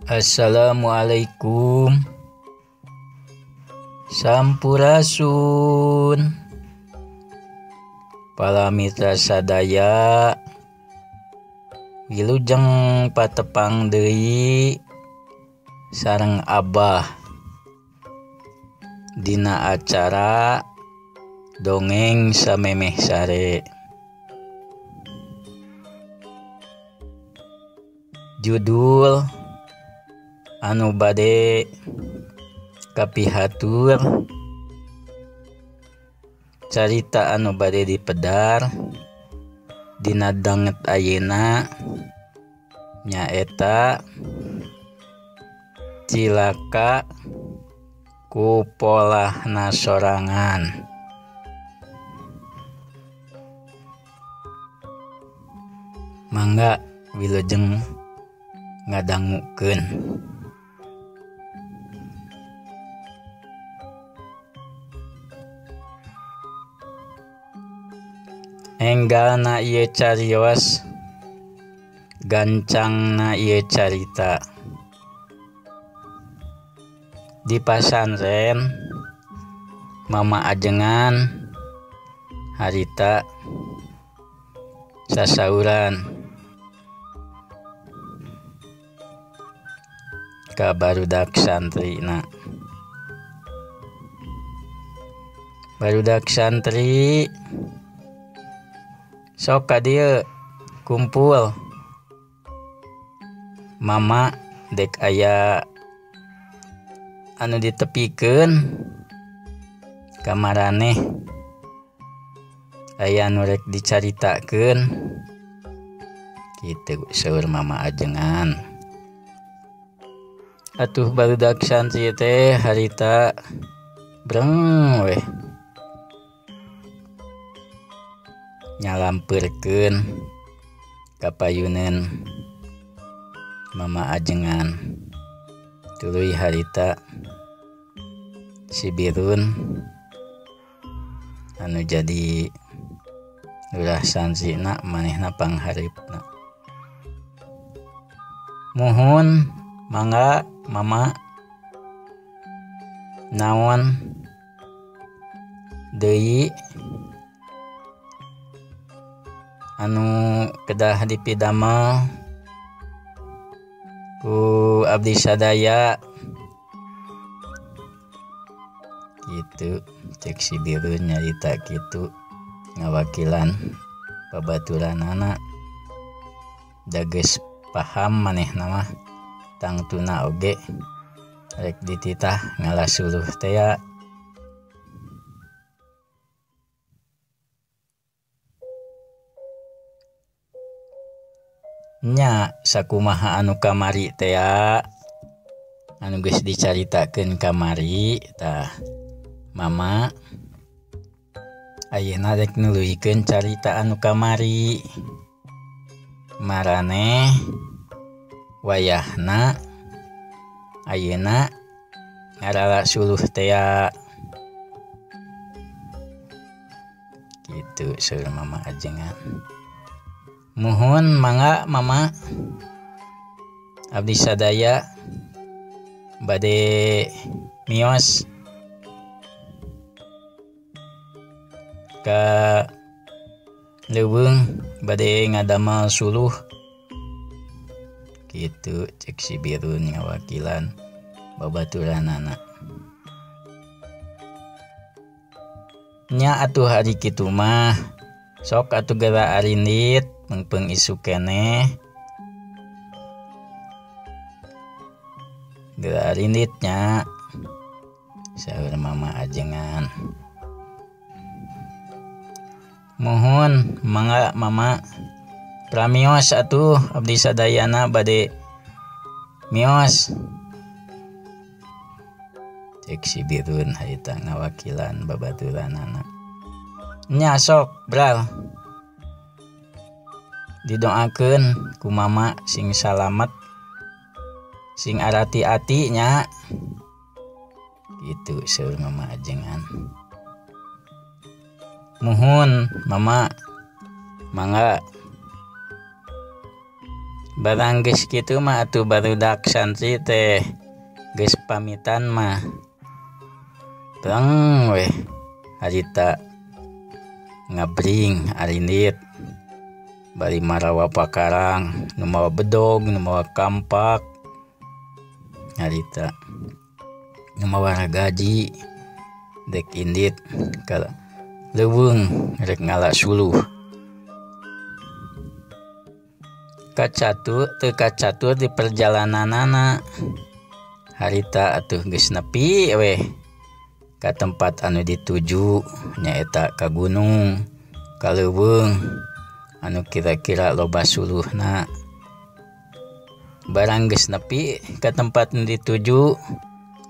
Assalamualaikum. Sampurasun. Para mitra sadaya, wilujeng patepang deui sareng Abah dina acara dongeng samemeh sare. Judul anu bade kapihatur, carita anu bade dipedar dina danget ayeuna nyaeta Cilaka ku Polahna Sorangan. Mangga wilujeng ngadangukeun. Enggalna ieu carios, gancangna ieu carita. Di pasantren Mama Ajengan harita sasauran ka barudak santrina. Barudak santri sok ka dieu kumpul. Mama dek aya anu ditepikeun ka maraneh, aya anu rek dicaritakeun kitu saur Mama Ajengan. Atuh barudak santri teh harita breng weh nyalampeurkeun ka payuneun Mama Ajengan. Tuluy harita si Birun anu jadi lurah santrina manehna pangharipna. Muhun mangga Mama, naon deui anu kedah dipidamel ku abdi sadaya gitu. Cek si Birun nyarita kitu ngawakilan babaturanana. Da geus paham manehna mah tangtuna oge rek dititah ngalasuluh tea. Nya sakumaha anu kamari tea anu geus dicaritakeun kamari tah Mama ayeuna rek nuluykeun carita anu kamari. Maraneh wayahna ayeuna ngarala suluh tea kitu saur Mama Ajengan. Muhun mangga Mama, abdi sadaya bade mios ka leuweung bade ngadamel suluh kitu. Cek si Birun ngawakilan babaturanana. Nya atuh hari kitu mah sok atuh geura arindit mengpeung isuk keneh. Geura arindit nya saur Mama Ajengan. Muhun mangga Mama, pramios atuh abdi sadayana bade mios. Cek si Birun harita ngawakilan babaturanana. Nya sok bral, didoakeun ku Mama sing salamet sing arati-ati nya kitu saur Mama Ajengan. Muhun Mama, mangga Barang geus kitu mah atuh barudak santri teh geus pamitan mah breng weh harita ngabring arindit bari marawa pakarang nu mawa bedog nu mawa kampak harita nu mawa ragaji dek indit ka leuweung rek ngala suluh. Kacatur teu kacatur di perjalananana harita atuh geus nepi weh ka tempat anu dituju nyaeta ka gunung ka leuweung anu kira-kira loba suluhna. Barang geus nepi ka tempat nu dituju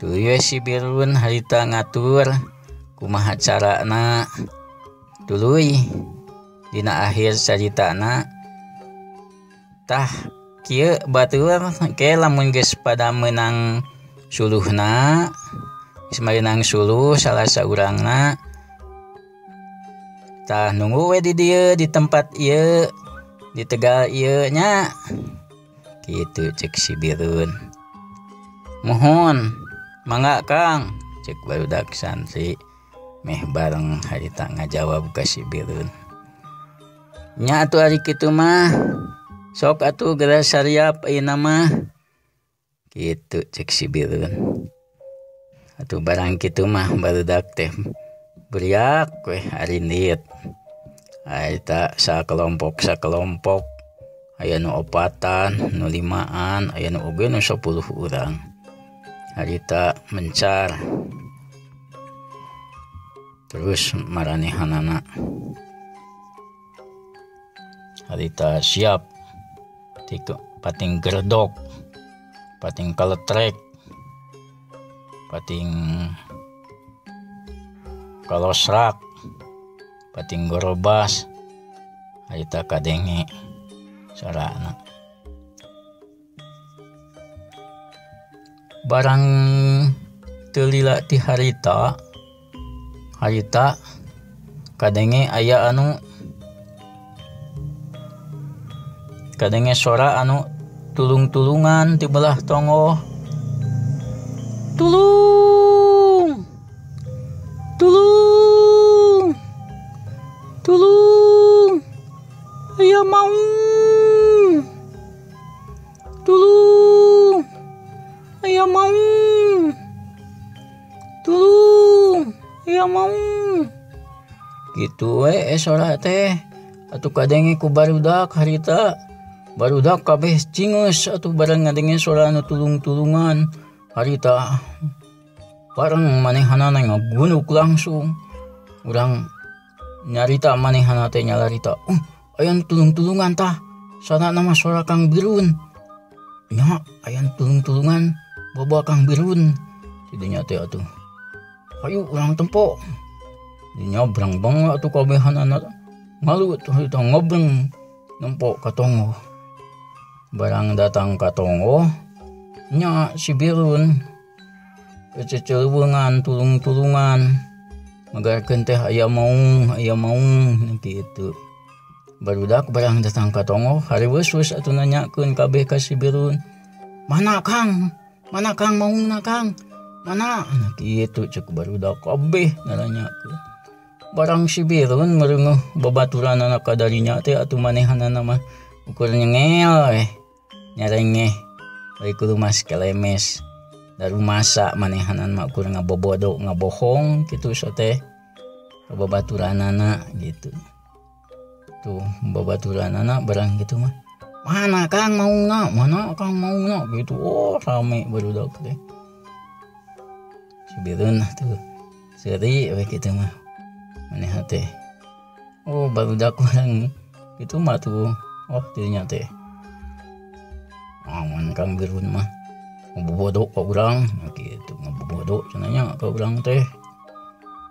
tuluy si Birun harita ngatur kumaha carana. Tuluy dina akhir caritana tah kieu batur ke lamun geus pada meunang suluhna, geus meunang suluh salah saurangna tah nunggu we di dieu di tempat ieu di tegal ieu nya kitu cek si Birun. Muhun mangga Kang cek barudak santri meh bareng harita ngajawab ka si Birun. Nya atuh ari kitu mah sok atuh geura sariap ayeuna mah kitu cek si Birun. Atuh barang kitu mah barudak teh beriak weh arindit. Harita sakelompok sakelompok aya nu opatan, nu limaan, aya nu oge nu 10 urang. Harita mencar terus maranehanana. Harita siap tiku pating gerdok, pating kaletrek, pating kalosrak, pating gorobas. Harita kadenge sarana. Barang teu lila ti harita, harita kadenge aya anu kadenge sora anu tulung-tulungan ti belah tonggoh. Tulung, tulung, tulung, aya maung, tulung, aya maung, tulung, aya maung. Gitu we sora teh. Atuh kadenge ku barudak harita. Barudak kabeh cingeus atuh bareng ngadenge sora anu tulung-tulungan harita. Bareng manehanana ngagunuk langsung. Urang nyarita manehana teh nyalarita. Aya nu tulung-tulungan tah. Sana mah sora Kang Birun. Nya aya nu tulung-tulungan bawa Kang Birun. Tidinya teh atuh. Hayu urang tempo. Dinya brang banget atuh kabehanana. Ngalu atuh harita ngobreng nempo ka tonggoh. Barang datang ka tonggoh nya si Birun kececelewengan tulung-tulungan magarkeun teh aya maung, aya maung kitu. Barudak barang datang ka tonggoh hariweus atuh nanyakeun kabeh ka si Birun. Mana Kang? Mana Kang maungna Kang? Mana? Nah, kitu cek barudak kabeh naranyakeun. Barang si Birun mereungeuh babaturanana kadarinya teh atuh manehanana mah ukur nyengel weh nyarengeh bari kurumas kelemes darumasa manehanan mah ukur ngabobodo ngabohong kitu so teh babaturanana gitu. Tuh babaturanana barang gitu mah mana Kang maungna, mana Kang maungna gitu. Oh rame barudak teh. Si Birun tuh seuri we kitu mah maneh teh. Oh barudak barang gitu mah tuh. Oh dirinya teh aman Kang Birun mah ngabobodo ka urang kitu, ngabobodo cenah nya ka urang teh.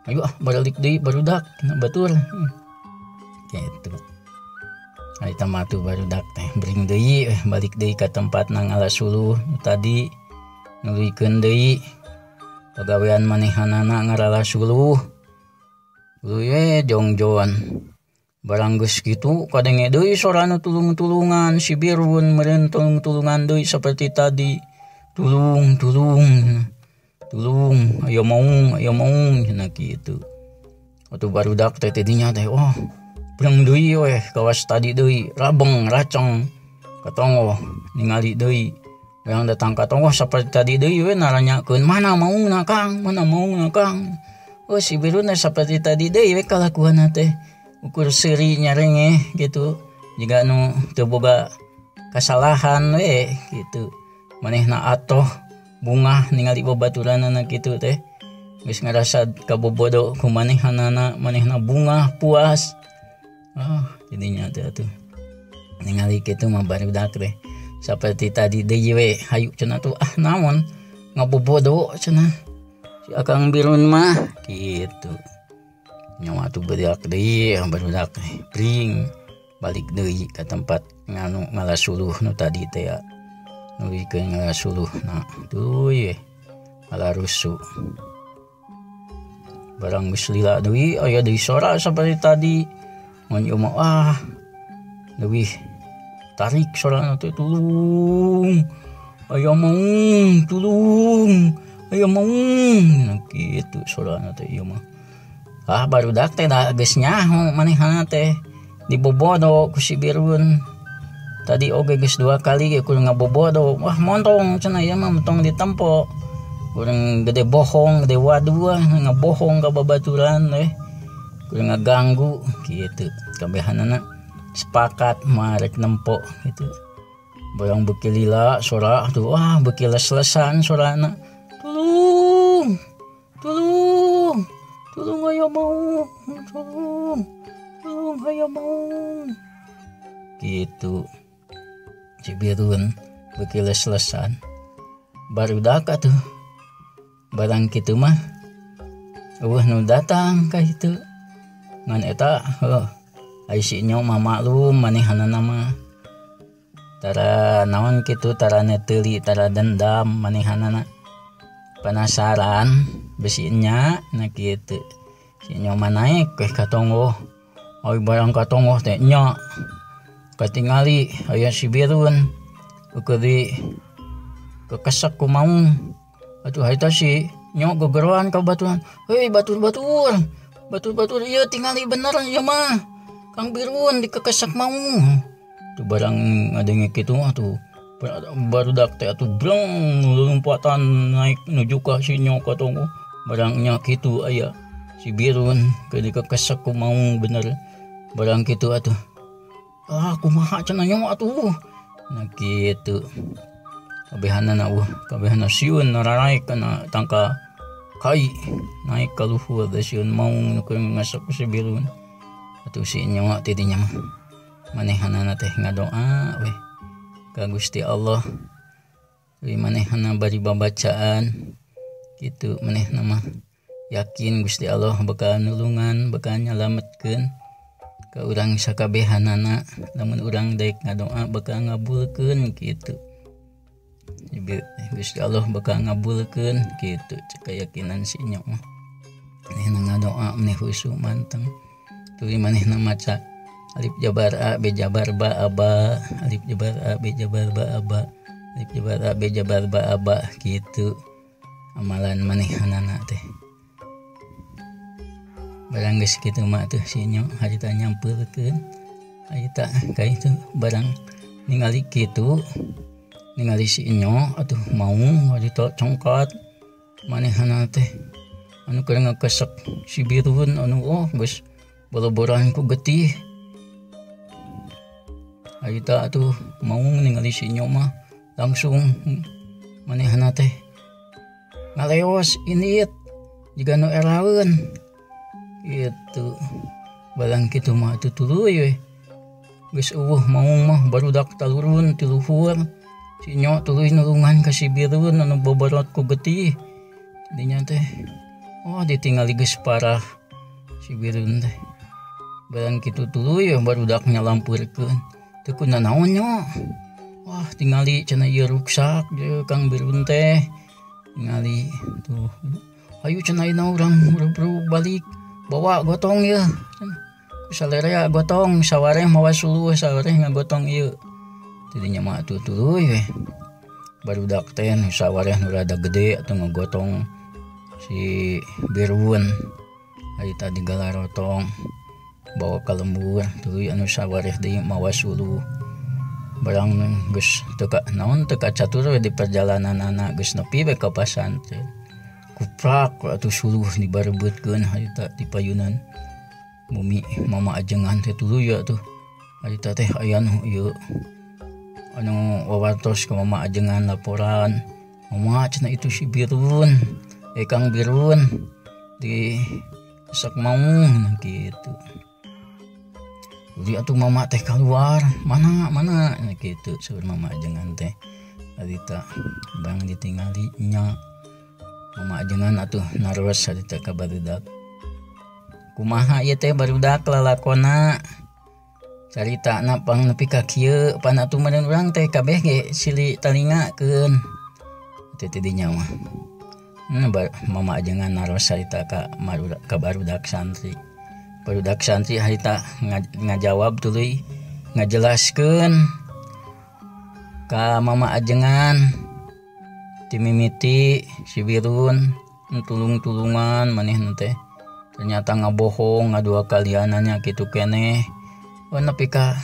Ayo ah balik deui barudak cenah batur kitu. Harita mah tuh barudak teh bring deui balik deui ka tempatna ngala suluh nu tadi nuluykeun deui pagawean manehanana ngarala suluh. Tuluy we jongjon Barang geus kitu kadenge deui sora nu tulung-tulungan si Birun meureun tulung-tulungan deui saperti tadi. Tulung tulung tulung aya maung cenah kitu. Atuh barudak teh tidinya teh oh breng deui weh kawas tadi deui rabeng raceng katongoh ningali deui. Barang datang katongoh saperti tadi deui we naranyakeun mana maungna Kang, mana maungna Kang. Oh si Birun saperti tadi deui we kalakuanna teh. Ukur seuri nyarengeh gitu jiga nu teu boga kasalahan we gitu. Manehna atoh bungah ningali babaturanana kitu teh. Geus ngarasa kabobodo ku manehanana, manehna bungah puas. Oh, jadinya teh atuh. Ningali kitu mah barudak teh. Saperti tadi deui we hayu cenah tuh ah naon ngabobodo cenah. Si Akang Birun mah kitu. Nyawa tuh bedak deui barudak pring balik deui ka tempat nganu ngalasuluh nu tadi teh ya. Nuluykeun ngalasuluhna tuluy ngalarusuh. Barang geus lila deui aya deui sora saperti tadi. Mun ieu mah ah leuwih tarik sorana teh tulung aya maung tulung aya maung kitu sorana teh ieu mah. Ah barudak teh da geus nyaho manehna teh dibobodo ku si Birun. Tadi oge geus 2 kali ge kudu ngabobodo. Wah montong cenah ieu mah montong ditempo. Kurang gede bohong, gede waduh ngabohong ka babaturan teh. Kudu ngaganggu kitu. Kabehanana sepakat mah rek nempo gitu. Barang beuki lila sora tuh wah beuki les-lesan sorana. Tulung. Tulung. Tulung aya maung, tulung, tulung aya maung. Gitu. Si Birun beuki les-lesan. Barudak atuh. Barang kitu mah eueuh nu datang ka kitu. Ngan eta heuh ai si Nyo mah maklum manehanana mah. Tara naon kitu tara neteuli tara dendam manehanana. Penasaran besi nya na kitu. Si Nyo mah naik ke katonggoh. Ai barang katonggoh teh nya katingali aya si Birun ukur di kekesek ku maung. Atuh harita si Nyo gegeroan ka baturan. Hei batur-batur. Batur-batur ieu tingali bener ieu mah. Kang Birun dikekesek maung. Tuh barang ngadenge kitu mah tuh barudak teh atuh breng lompatan naik nuju ka si Nyo katonggoh. Barang nya kitu aya si Birun ke dikekesek ku maung bener. Barang kitu atuh. Ah kumaha cenah Nyo atuh. Nah kitu. Kabehanana eueuh, kabehana sieun nararaek kana tangka kai naik ka luhur da sieun maung nu keur ngasek ku si Birun. Atuh si Nyo ti dinya mah manehanana teh ngadoa weh ka Gusti Allah. Tuluy manehna bari babacaan kitu manehna mah yakin Gusti Allah bakal nulungan, bakal nyalametkeun ka urang sakabehanana. Lamun urang daek ngadoa bakal ngabulkeun kitu. Gusti Allah bakal ngabulkeun kitu cek keyakinan si Nyo mah. Manehna ngadoa maneh khusyuk manteng. Tuluy manehna maca alif jabar a b jabar ba aba, alif jabar a b jabar ba aba, alif jabar a b jabar ba aba kitu amalan manehanana teh. Barang geus kitu mah tuh si Nyo harita nyampeurkeun harita ka itu barang ningali kitu ningali si Nyo atuh maung harita congkat manehana teh anu keur ngakesek si Birun anu oh geus boloboran ku getih. Harita atuh maung ningali si Nyo mah langsung manehna teh ngaleos indit jiga nu eraeun kitu. Barang kitu mah atuh tuluy we. Geus eueuh maung mah barudak talurun ti luhur. Si Nyo tuluy nulungan ka si Birun anu boborot ku getih. Dinya teh oh ditingali geus parah si Birun teh. Barang kitu tuluy we barudak nyalampeurkeun. Teu kunanaon Nyo. Wah tingali cenah ieu ruksak jeung Kang Birun teh. Tingali tuh. Hayu cenah ayeuna urang buru-buru balik bawa gotong ya. Salerea gotong sawareh mawa suluh sawareh ngagotong ieu. Tidinya mah atuh tuluy we. Barudak teh nu sawareh nu rada gede atuh ngagotong si Birun. Harita digalarotong bawa ka lembur tuluy anu sawareh deui mawa suluh. Barang geus teu ka naon teu kacatur we di perjalananana geus nepi we ka pasantren. Kuprak atuh suluh dibarebeutkeun harita di payunan. Bumi mama ajengan teh tuluy atuh. Harita teh aya nu ieu anu wawartos ka mama ajengan laporan. Mama cenah itu si Birun, Kang Birun di sok maung gitu. Tuluy atuh mama teh keluar, mana mana gitu saur mama ajengan teh. Harita bang ditingali nya. Mama ajengan atuh naros harita ka barudak. Kumaha ieu teh barudak lalakona? Caritana pang nepi ka kieu pan atuh meureun urang teh kabeh ge silih talingakeun. Teh ti dinya mah. Mama ajengan naros harita ka barudak santri. Barudak santri harita ngajawab tuluy ngajelaskeun ka mama ajengan. Timimiti si Birun tulung-tulungan manehna teh. Ternyata ngabohong ngadua kalianannya kitu keneh. Oh, nepi ka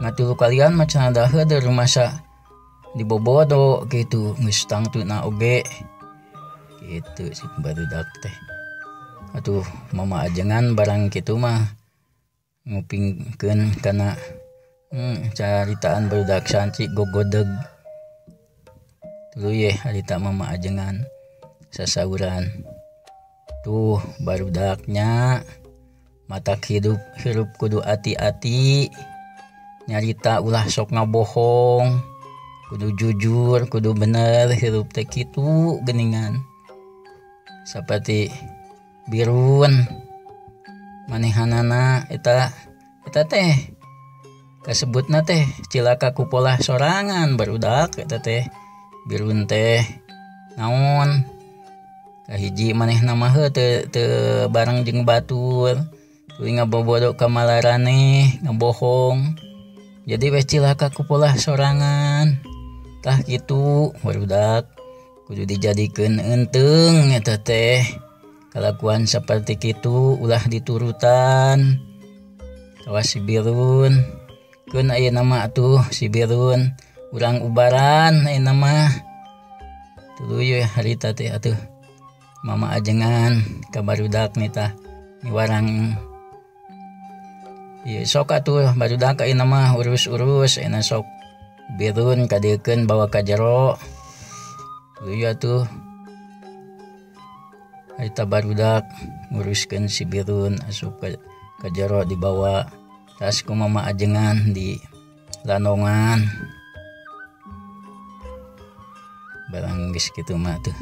ngatilu kalian mah cenah daheud rumasa dibobodo kitu geus tangtuna oge. Kitu si barudak teh. Atuh mama ajengan barang kitu mah ngupingkeun kana caritaan barudak santri gogodeg. Tuluy ye harita mama ajengan sasauran. Tuh barudaknya matak hidup hirup kudu ati-ati, nyarita ulah sok ngabohong, kudu jujur, kudu bener hirup teh kitu geuningan. Saperti Birun manehanana eta eta teh kasebutna teh cilaka ku polah sorangan barudak eta teh. Birun teh naon kahiji manehna mah teu teu bareng jeung batur, tuluy ngabobodo ka malaraneh ngabohong, jadi weh cilaka ku polah sorangan. Tah kitu barudak kudu dijadikeun eunteung eta teh. Kalakuan saperti kitu ulah diturutan. Kawas si Birun keun ayeuna mah atuh si Birun urang ubaran ayeuna mah. Tuluy harita teh atuh mama ajengan ka barudak ni tah miwarang. Ieu sok atuh barudak ayeuna mah urus-urus ayeuna sok Birun kadiekeun bawa ka jero. Tuluy atuh harita barudak nguruskeun si Birun asup ka jero dibawa tas ku mama ajengan di lanongan. Barang geus kitu mah tuh.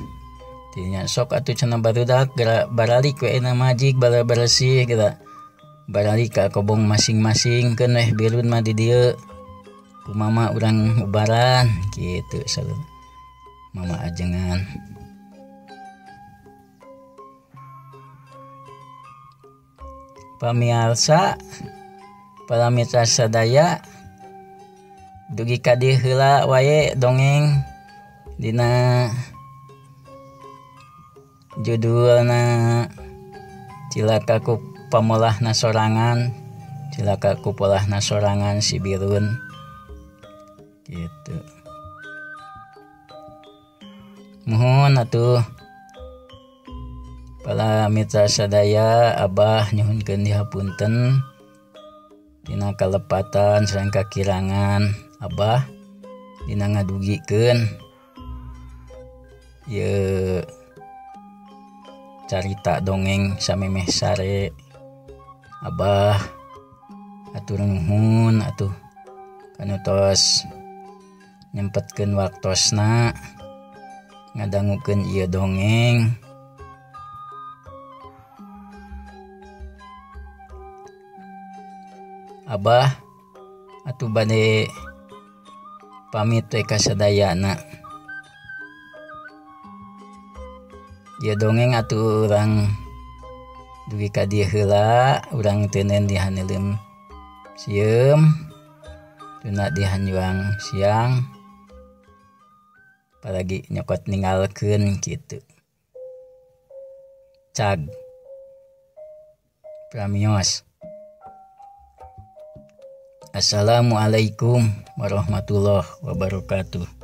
Tinya sok atuh cenah barudak geura baralik we ayeuna majik baraberesih geura. Baralik ka kobong masing-masing keun weh Birun mah di dieu. Ku mama urang ubaran kitu saur mama ajengan. Pamiarsa para mitra sadaya dugi ka dieu heula wae dongeng dina judulna Cilaka ku Pamolahna Sorangan, Cilaka ku Polahna Sorangan si Birun gitu. Muhun atuh para mitra sadaya, abah nyuhunkeun dihapunten dina kalepatan sareng kakirangan abah dina ngadugikeun ieu carita dongeng samemeh sare. Abah atur nuhun atuh kanu tos nyempetkeun waktosna ngadangukeun ieu dongeng. Abah atuh bade pamit we ka sadayana. Ieu dongeng atuh urang Dugi ka dieu heula urang teuneun di haneuleum sieum tuna di hanjuang siang apalagi nyokot ninggalkeun kitu. Cag pramios. Assalamualaikum warahmatullahi wabarakatuh.